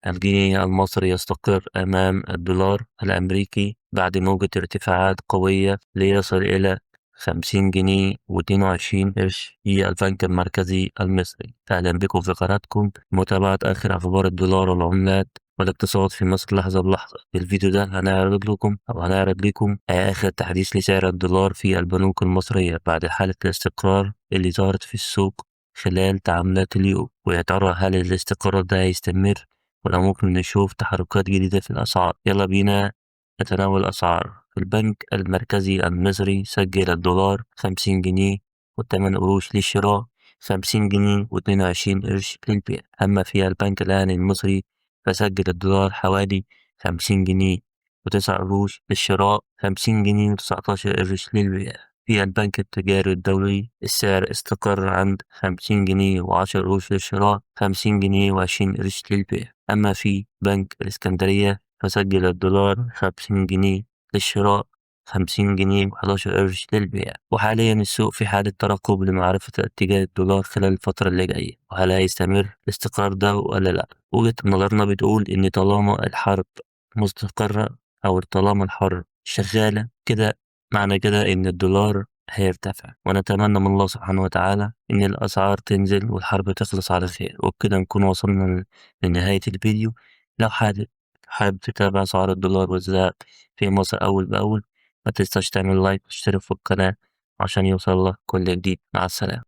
الجنيه المصري يستقر أمام الدولار الأمريكي بعد موجة ارتفاعات قوية ليصل إلى 50 جنيه و22 قرش في البنك المركزي المصري. أهلا بكم في قناتكم متابعة آخر أخبار الدولار والعملات والاقتصاد في مصر لحظة بلحظة. في الفيديو ده هنعرض لكم أو هنعرض لكم آخر تحديث لسعر الدولار في البنوك المصرية بعد حالة الاستقرار اللي ظهرت في السوق خلال تعاملات اليوم، ويا ترى هل الاستقرار ده هيستمر ولا ممكن نشوف تحركات جديدة في الأسعار؟ يلا بينا نتناول الأسعار. في البنك المركزي المصري سجل الدولار 50 جنيه و8 قروش للشراء، 50 جنيه و22 قرش للبيع. أما في البنك الأهلي المصري فسجل الدولار حوالي 50 جنيه و9 قروش للشراء، 50 جنيه و19 قرش للبيع. في البنك التجاري الدولي السعر استقر عند 50 جنيه و10 قروش للشراء، 50 جنيه و20 قرش للبيع. أما في بنك الإسكندرية فسجل الدولار 50 جنيه للشراء، 50 جنيه و11 قرش للبيع. وحاليا السوق في حالة ترقب لمعرفة اتجاه الدولار خلال الفترة اللي جاية، وهل هيستمر الاستقرار ده ولا لا. وجهة نظرنا بتقول إن طالما الحرب مستقرة أو طالما الحرب شغالة كده، معنى كده إن الدولار هيرتفع، ونتمنى من الله سبحانه وتعالى إن الأسعار تنزل والحرب تخلص على خير. وبكده نكون وصلنا لنهاية الفيديو. لو حابب تتابع أسعار الدولار والذهب في مصر أول بأول، ما تنساش تعمل لايك وتشترك في القناة عشان يوصل لك كل جديد. مع السلامة.